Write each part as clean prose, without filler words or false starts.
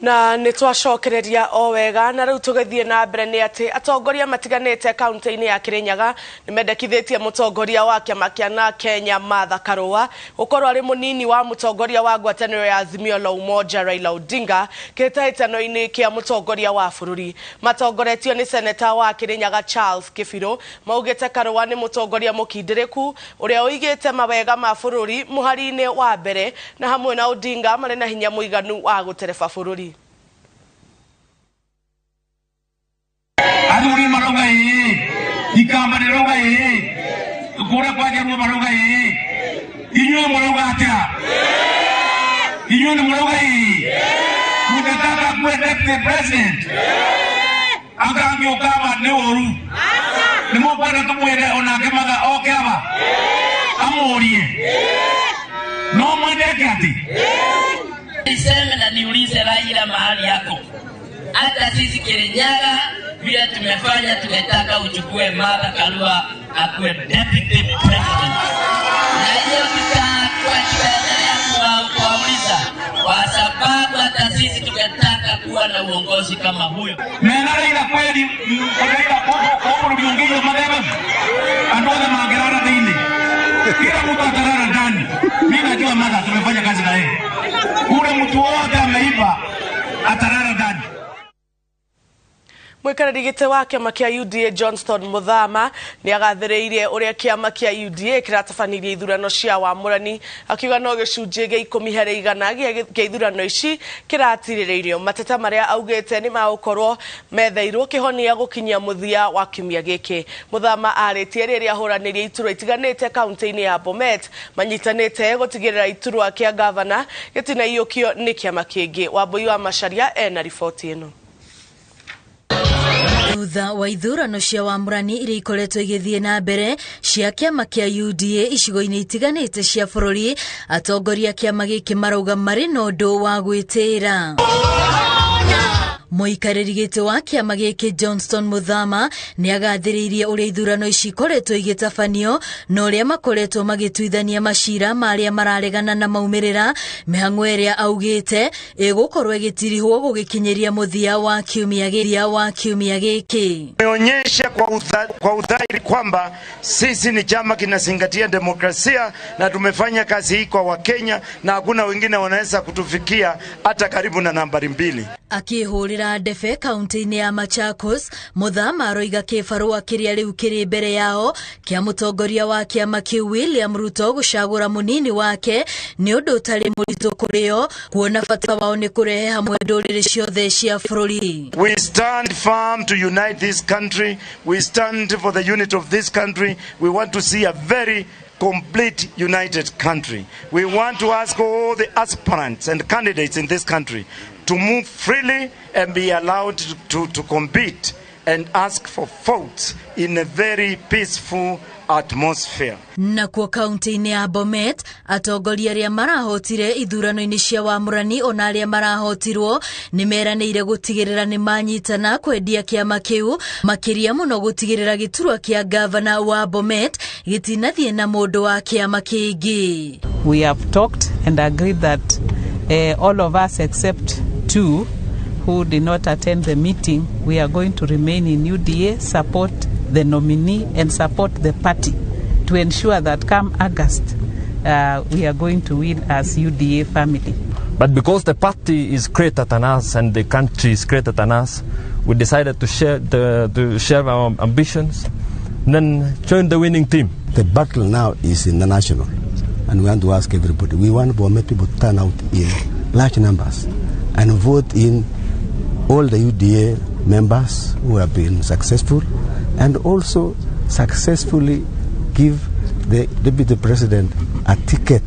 Na nĩ twacokereria o wega, na rĩu tũgĩthiĩ na mbere nĩ atĩ atongoria matiganĩte kaunti-inĩ ya Kirinyaga nĩ mendekithĩtie mũtongoria wa kĩama kĩa na Kenya Martha Karua gũkorwo arĩ mũnini wa mũtongoria wa ngwatanĩro ya Azimio la Umoja Raila Odinga kĩhĩtahĩtano-inĩ kĩa mũtongoria wa bũrũri. Matongoretio nĩ seneta wa Kirinyaga Charles Kĩbirũ, maugĩte Karua nĩ mũtongoria mũkindĩrĩku ũrĩa ũigĩte mawega ma bũrũri mũhari-inĩ wa mbere, na hamwe na Odinga marĩ na hinya mũiganu wa gũtereba bũrũri. Athuri marauga ĩĩ, ikamba rĩrauga ĩĩ, kũrĩa kwa Jaruo marauga ĩĩ, inyuĩ mũrauga atĩa? Inyuĩ nĩ mũrauga ĩĩ? Munataka kuwe deputy president? Akangĩũkaba nĩ ũru, nĩ mũkwenda tũmwĩre onake Matha oke aba amũrie no mwendeke atĩ Niseme na niulize Raila mahali yako. Hata sisi Kirinyaga vile tumefanya, tumetaka uchukue Martha Karua akuwe deputy president, na hiyo tutakuwa tutaendelea kuwauliza kwa sababu hata sisi tumetaka kuwa na uongozi kama huyo. Mena Raila kweli, Raila bũrũri ũngĩiywo mathebe andũ othe mangĩrara thĩinĩ, kila mtu atarara ndani. Mimi najua Martha, tumefanya kazi na yeye, ule mtu wote ameiba atarara ndani. Mwikarĩri gĩtĩ wa kĩama kĩa UDA Johnston Muthama nĩ agathĩrĩirie ũrĩa kĩama kĩa UDA kĩratabanirie ithurano cia wamũrani, akiuga no gĩcunjĩ gĩa 10% gĩa ithurano ici kĩratirĩrĩirio. Mateta marĩa augĩte nĩ magũkorwo metheirwo kĩhonia gũkinyia mũthia wa kiumia gĩkĩ. Muthama arĩtie rĩrĩa ahũranĩrie iturwa itiganĩte kaunti-inĩ ya Bomet manyitanĩte gũtigĩrĩra iturwa kĩa gavana gĩtinaiyũkio nĩ kĩama kĩngĩ. Wambui wa Macharia ena riboti ĩno. Thutha wa ithurano cia wamũrani iria ikoretwo igĩthiĩ na mbere cia kĩama kĩa UDA icigo-inĩ itiganĩte cia bũrũri, atongoria a kĩama gĩkĩ marauga marĩ na ũndũ wa gwĩtĩĩra. Mũikarĩri gĩtĩ wa kĩama gĩkĩ Johnston Muthama nĩ agathĩrĩirie ũrĩa ithurano ici ikoretwo igĩtabanio na ũrĩa makoretwo magĩtuithania macira ma arĩa mararegana na maumĩrĩra, mĩhang'o ĩrĩa augĩte ĩgũkorwo ĩgĩtirihwo gũgĩkinyĩria mũthia wa kiumia gĩkĩ. Tumeonyesha kwa udhahiri kwamba sisi ni chama kinazingatia demokrasia na tumefanya kazi hii kwa Wakenya na hakuna wengine wanaweza kutufikia hata karibu na nambari 2. Akihũrĩra ndebe kaunti-inĩ ya Machakos, Muthama aroiga kĩbarũa kĩrĩa rĩu kĩrĩ mbere yao kĩa mũtongoria wa kĩama kĩu William Ruto gũcagũra mũnini wake nĩ ũndũ ũtarĩ mũritũ kũrĩ o, kuona bata wao nĩ kũrehe hamwe ndũrĩrĩ ciothe cia bũrũri. We stand firm to unite this country. We stand for the unity of this country. We want to see a very complete united country. We want to ask all the aspirants and candidates in this country to move freely and be allowed to compete and ask for votes in a very peaceful atmosphere. Nakuo kaunti-inĩ ya Bomet, atongoria arĩa marahotire ithurano-inĩ cia wamũrani ona arĩa marahotirwo nĩ meranĩire gũtigĩrĩra nĩ manyitana kwendia kĩama kĩu, makĩria mũno gũtigĩrĩra gĩturwa kĩa gavana wa Bomet gĩtinathiĩ na mũndũ wa kĩama kĩngĩ. We have talked and agreed that all of us except 2 who did not attend the meeting, we are going to remain in UDA, support the nominee and support the party to ensure that come August, we are going to win as UDA family. But because the party is greater than us and the country is greater than us, we decided to share our ambitions and then join the winning team. The battle now is international, and we want to ask everybody. We want Bomet people to turn out in large numbers and vote in all the UDA members who have been successful, and also successfully give the deputy president a ticket.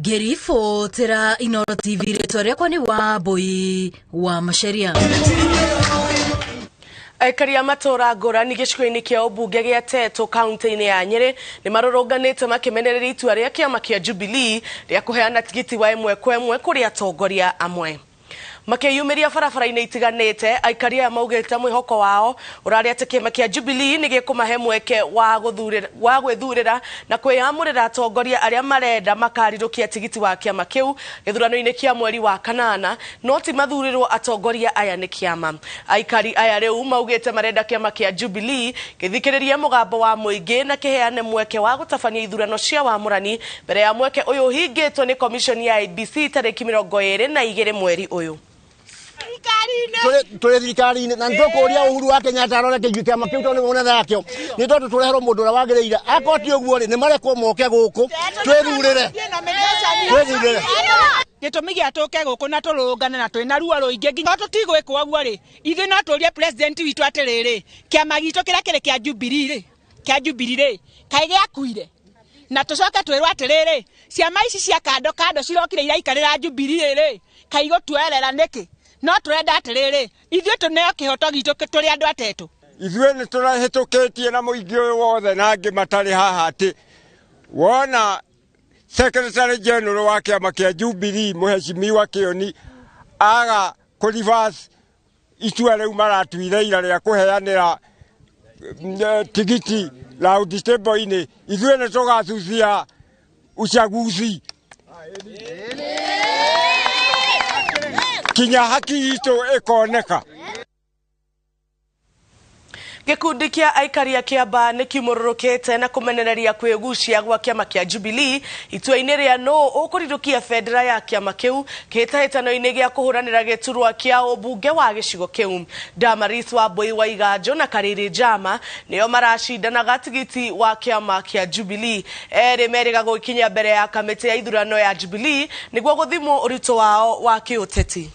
Ngĩribotera Inooro TV, rĩtwa rĩakwa nĩ Wambui wa Macharia. Aikari a matũũra ngũrani gĩcigo-inĩ kĩa ũmbunge gĩa Tetu kaunti-inĩ ya Nyĩrĩ nĩ marũrũnganĩte makĩmenereria itua rĩa kĩama kĩa Jubilee rĩa kũheana tigiti wa ĩmwe kwa ĩmwe kũrĩ atongoria amwe. Makĩyumĩria barabara-inĩ itiganĩte, aikari aya maugĩte mwĩhoko wao ũrarĩ atĩ kĩama kĩa Jubilee nĩ gĩkũmahe mweke wa gwĩthurĩra na kwĩyamũrĩra atongoria arĩa marenda makarirũkia tigiti wa kĩama kĩu gĩthurano-inĩ kĩa mweri wa kanana, no ti mathurĩrwo atongoria aya nĩ kĩama. Aikari aya rĩu maugĩte marenda kĩama kĩa Jubilee gĩthikĩrĩrie mũgambo wa mũingĩ na kĩheane mweke wa gũtabania ithurano cia wamũrani mbere ya mweke ũyũ ũhingĩtwo nĩ commission ya IEBC tarĩki 22 mweri ũyũ. Tũrĩ thirikari-inĩ na nĩtũkũria Uhuru wa Kenyatta arore kĩama kĩu tondũ nĩwe mũnene wakĩo, nĩ tondũ tũreherwo mũndũ ũrĩa wagĩrĩire. Akorwo ti ũguo rĩ, nĩ marekwo moke gũkũ twĩthurĩre. Gĩtũmi gĩa tũke gũkũ na tũrũngane na twĩna ruo rũingĩ nginya tũtigwĩkwo ũguo rĩ, ithuĩ no tũrie president witũ atĩrĩrĩ, kĩama gitũ kĩrĩa kĩrĩ kĩa Jubilee rĩ, kĩa Jubilee rĩ, kaĩ gĩakuire? Na tũcoke twĩrwo atĩrĩrĩ, ciama ici cia kando kando cirokire iraikarĩra Jubilee rĩ, kaĩ igũtuerera nĩkĩ? No tũrenda atĩrĩrĩ, ithuĩ tũneo kĩhoto gitũ tũrĩ andũ atetũ. Ithuĩ nĩ tũrahĩtũkĩtie na mũingĩ ũyũ wothe na angĩ matarĩ haha atĩ wona Secretary General wa kĩama kĩa Jubilee Mheshimiwa Kĩoni aga kũ reverse itua rĩu maratuire ira rĩa kũheanĩra tigiti round table-inĩ, ithuĩ nĩ tũgacucia uchaguzi kinya haki itũ ĩkoneka. Gĩkundi kĩa aikari a Kĩambaa nĩ kiumũrũrũkĩte na kũmenereria kwĩgucia gwa kĩama kĩa Jubilee itua-inĩ rĩa nũ ũkũrirũkia bendera ya kĩama kĩu kĩhĩtahĩtano-inĩ gĩa kũhũranĩra gĩturwa kĩa ũmbunge wa gĩcigo kĩu. Damaris Wambui wa Iganjo na Kariri Njama nĩo maracindanaga tigiti wa kĩama kĩa Jubilee. Erĩ merĩga gũkinya mbere ya kamĩtĩ ya ithurano ya Jubilee nĩguo gũthimwo ũritũ wao wa kĩũteti.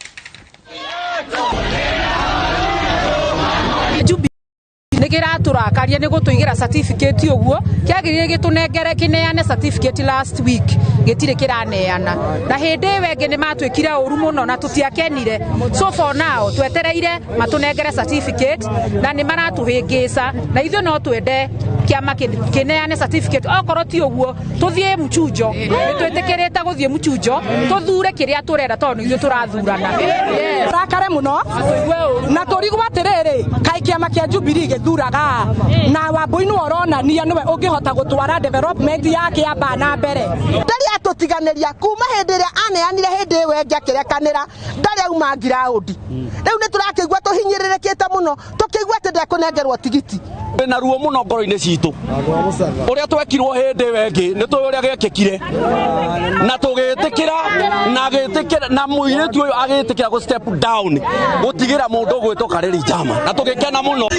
Nĩkĩratũrakaria nĩ gũtũigĩra certificate ũguo kĩagĩrĩire gĩtũnengere kĩneane certificate last week gĩtirĩ kĩraneana, na hĩndĩ ĩyo ĩngĩ nĩ matwĩkire ũru mũno na tũtiakenire. So for now twetereire matũnengere certificate na nĩ maratũhĩngĩca, na ithuĩ no twende kĩama kĩneane certificate. Okorwo ti ũguo tũthiĩ mchunjo, nĩ twĩtĩkĩrĩte gũthiĩ mchunjo tũthure kĩrĩa tũrenda tondũ ithuĩ tũrathurana. Rakare mũno na tũrigwo atĩrĩrĩ, kaĩ kĩama kĩa Jubilee gĩthuraga na Wambui nĩwe ũronania nĩwe ũngĩhota gũtwara development ya Kĩambaa na mbere. Ndarĩ atũtiganĩria kuma hĩndĩ ĩrĩa aneanire hĩndĩ ĩyo ĩngĩ akĩrekanĩra, ndarĩ auma ngiraũndi. Rĩu nĩ tũrakĩigua tũhinyĩrĩrĩkĩte mũno tũkĩigua atĩ ndekũnengerwo tigiti. Na ruo mũno ngoro-inĩ citũ ũrĩa twekirwo hĩndĩ ĩyo ĩngĩ nĩ tũĩ ũrĩa gĩekĩkire na tũgĩtĩkĩra na gĩtĩkĩra na mũirĩtu ũyũ agĩtĩkĩra gũ step down gũtigĩra mũndũ ũgwĩtwo Kariri Njama na tũgĩkena mũno.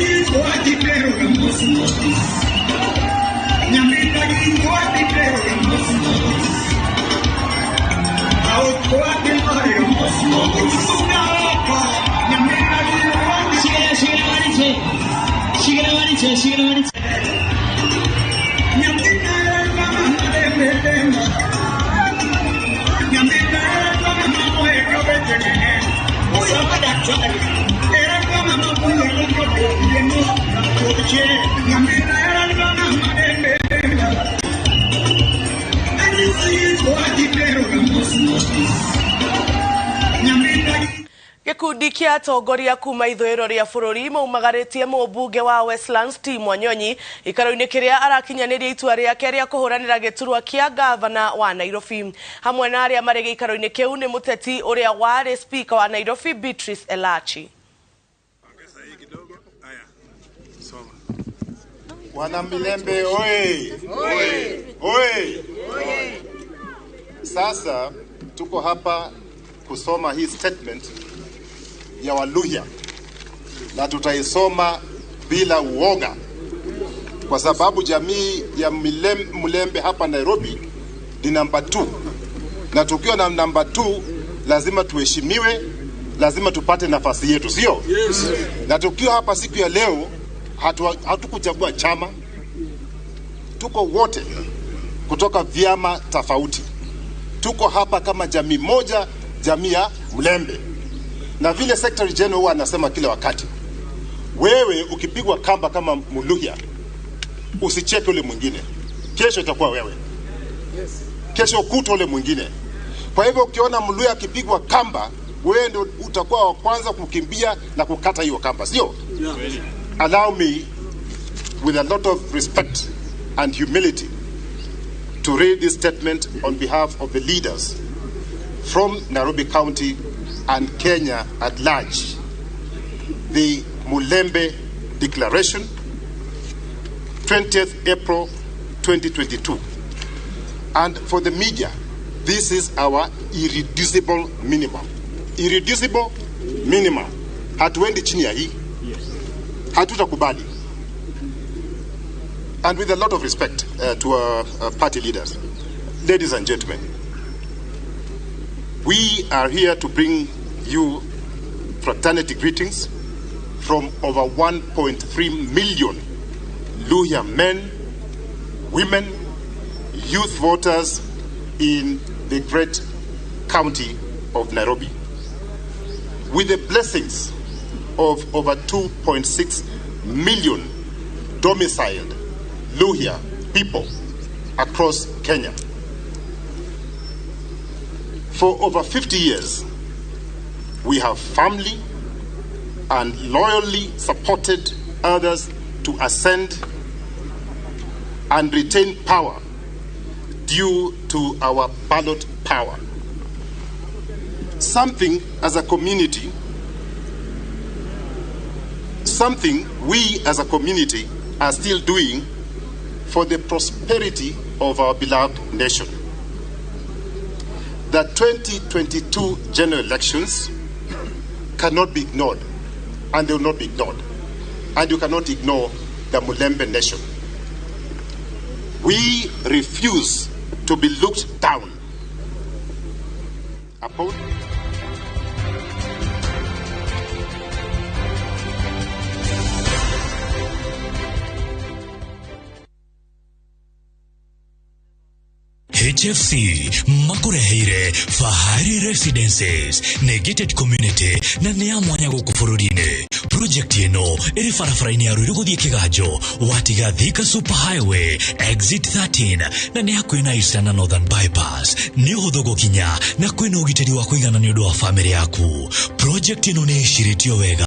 Gĩkundi kĩa atongoria kuma ithũĩro rĩa bũrũri maumagarĩtie mũmbunge wa Westlands T Mwanyonyi ikaro-inĩ kĩrĩa arakinyanĩria itua rĩake rĩa kũhũranĩra gĩturwa kĩa gavana wa Nairobi. Hamwe na arĩa marĩ gĩikaro-inĩ kĩu nĩ mũteti ũrĩa warĩ speaker wa Nairobi Beatrice Elachi. Wana Milembe oye! Oye! Sasa tuko hapa kusoma hii statement ya Waluhya na tutaisoma bila uoga, kwa sababu jamii ya Mlembe hapa Nairobi ni namba 2, na tukiwa na namba 2 lazima tuheshimiwe, lazima tupate nafasi yetu, sio? Yes. Na tukiwa hapa siku ya leo hatukuchagua chama, tuko wote kutoka vyama tofauti, tuko hapa kama jamii moja, jamii ya Mlembe. Na vile Secretary General huwa anasema kila wakati, wewe ukipigwa kamba kama Muluhya usicheke ule mwingine, kesho itakuwa wewe, kesho kutwa ule mwingine. Kwa hivyo ukiona Mluhya akipigwa kamba, Wewe ndio utakuwa wa kwanza kukimbia na kukata hiyo kamba, sio? Allow me with a lot of respect and humility to read this statement on behalf of the leaders from Nairobi County and Kenya at large. The Mulembe Declaration, 20th April 2022. And for the media, this is our irreducible minimum. Irreducible minimum. Hatuendi chini ya hii. Hatutakubali. And with a lot of respect to our party leaders, ladies and gentlemen, we are here to bring you fraternity greetings from over 1.3 million Luhya men, women, youth voters in the great county of Nairobi. With the blessings of over 2.6 million domiciled Luhya people across Kenya. For over 50 years, we have firmly and loyally supported others to ascend and retain power due to our ballot power. Something as a community, something we as a community are still doing for the prosperity of our beloved nation. The 2022 general elections cannot be ignored, and they will not be ignored. And you cannot ignore the Mulembe nation. We refuse to be looked down upon. HFC makureheire Fahari Residences nĩ gated community na nĩ ya mwanya gũkũ bũrũri-inĩ. Project ĩno ĩrĩ barabara-inĩ ya Ruiru gũthiĩ Kĩganjo, watiga Thika Super Highway exit 13 na nĩ hakuhĩ na Eastern na Northern Bypass. Nĩ ũhũthũ gũkinya na kwĩna ũgitĩri wa kũigana nĩ ũndũ wa famĩlĩ yaku. Project ĩno nĩ ĩcirĩtio wega.